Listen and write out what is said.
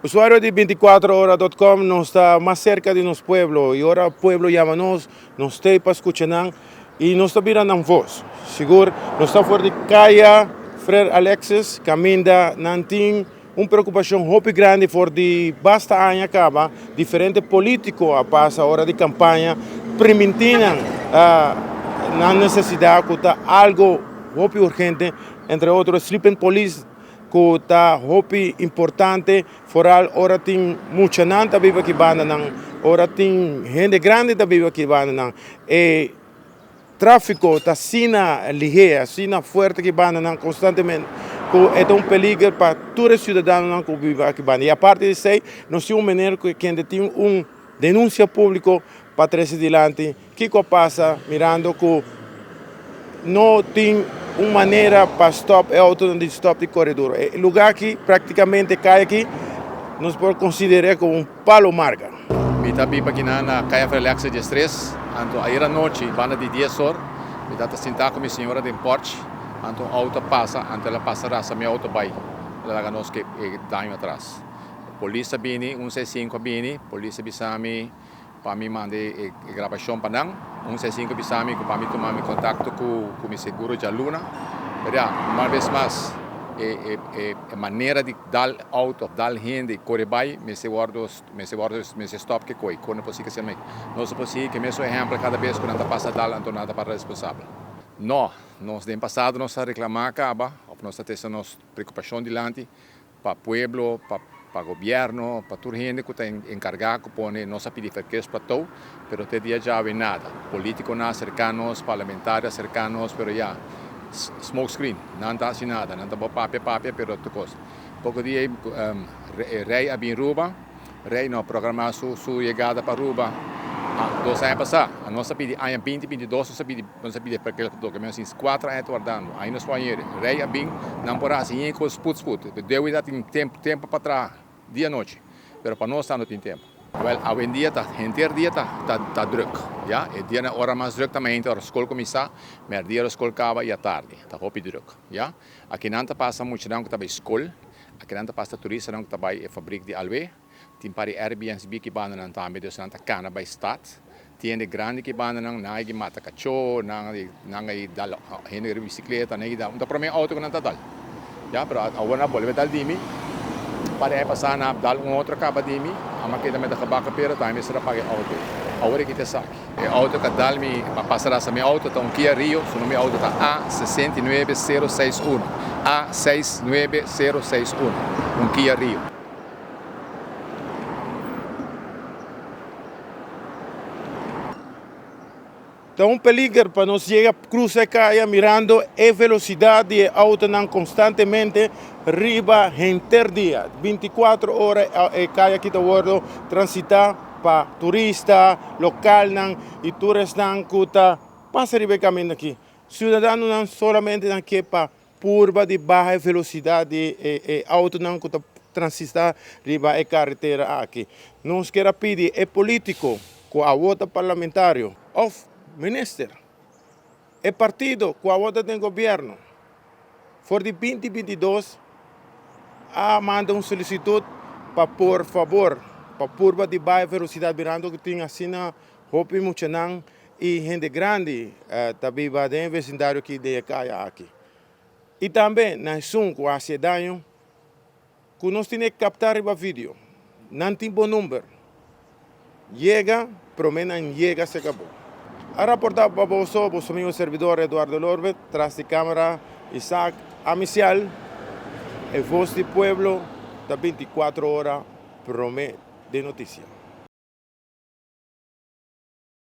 Usuario di binticuatro ora dot com, nos ta mas cerca di nos pueblo y ora pueblo yama nos, nos t'ey pa scucha nan y nos ta bira nan voz. Sigur nos ta for di Caya Frere Alexis caminda nan tin un preocupacion hopi grandi for di basta aña caba, diferente politico a pasa ora di campaña priminti nan nan necesidad cu ta algo hopi urgente, entre otro sleeping police. Ku ta hopi importante, foral ora tin muchanan ta biba aki bandanan, ora tin hende grandi ta biba aki bandanan. E tráfiko ta asina lihé, asina fuerte aki bandanan konstantemente ku e ta un peliger pa tur e siudadanonan ku biba aki banda. I aparte di esei, nos tin un mener ku kende tin un denunsia públiko pa trese dilanti Kiko a pasa mirando ku no tin un manera pa stòp e outonan di stòp di kore duro? E lugá aki praktikamente kaya aki nos por konsider'é komo un palo marga. Mi ta biba akinan na Kaya Frelekse diestres, anto ayer anochi banda di dies or mi ta ta sintá ku mi señora den porch, anto un outo a pasa, anto el a pasa rasa mi outo bai, el a laga nos ku e daño atras. Polis a bini, un seis sinku a bini, polis a bisa mi. Pa mi manda e grabashon pa nan. Un sei sinku bisa mi ku pa mi tuma mi kontakto ku ku mi seguro djaluna. Pero ya, un bes mas e e e manera di dal outo òf dal hende i kore bai mester wòrdu mester wòrdu mester stòp ke koi. Kon no por sigui asina mei. Nos a por sigui ke mesun ehèmpel kada bes ku nan ta pasa dal anto nan ta para responsabel. No, nos den pasado nos a reklamá kaba òf nos a trese nos preokupashon dilanti. Pa pueblo, pa pa gobierno, pa tur hende cu ta encarga cu pone nos a pidi verkeersplateau, pero te dia djawe nada. Politiconan a acerca nos, parlamentario a acerca nos, pero ya, smoke screen, nan ta haci nada, nan ta bo papia papia pero tur cos. Poco dia ey e rey a bin Ruba, Rey no a programa su su yegada pa Aruba dos aña pasá. Nos a pidi aña binti binti dos nos a pidi nos a pidi parke loke mi sin kuater aña ta wardando. Ahi nos por yere. Rey a bin nan por hasi yin kos sput sput. Dewi ta tin tempu tempu pa traha dia anochi pero pa nos ta no tin tempu. Wèl awendia ta henter dia ta ta ta drùk ya. E dianan ora mas drùk ta mainta ora skol kuminsá, mèrdia ora skol kaba i atardi ta hopi drùk ya. Akinan ta pasa muchanan ku ta bai skol. Akinan ta pasa turistanan ku ta bai e fabrik di Alwe. Tin par di Airbnb ki bandanan tambe, dus nan ta kana bai stat. Tin hende grandi ki bandanan, nan a mata kachó, nan nan a dal hende riba bisikleta, nan a dal. Un ta promé outo ku nan ta dal. Ya, pero awor nan a bolbe dal di mi. Par di aña pasá nan a dal un otro kaba di mi, amo a keda meta gebaka pero tambe mester a paga e outo. Awor e kita esaki. E auto ka dal mi pa pasa rasa mi auto ta un Kia Rio, su nomber auto ta A sesenta i nuebe sero seis uno, A seis nuebe sero seis uno, un Kia Rio. Ta un peliger pa nos yega cruza e caya mirando e velocidad di e autonan constantemente riba henter dia. Binticuatro ora e caya aki ta wordo transita pa turista, localnan y tur esnan cu ta pasa riba e caminda aki. Ciudadanonan solamente nan ke pa purba di baha e velocidad di e autonan cu ta transita riba e carretera aki. Nos kier a pidi e politico cu awo ta parlamentario of minister, e partido cu awo ta den gobierno for di binti binti dos a manda un solicitud pa por fabor pa purba di baha e velocidad mirando cu tin asina hopi muchanan y hende grandi ta biba den e vecindario aki den e caya aki. Y tambe na esun cu haci e daño cu nos tene capta riba video. Nan tin bo number. Yega prome nan yega cerca bo. A raporta pa boso, boso amigo y servidor Eduardo Lorbe, tras di camera Isaac Amicial, e voz di pueblo ta 24 ora prome den noticia.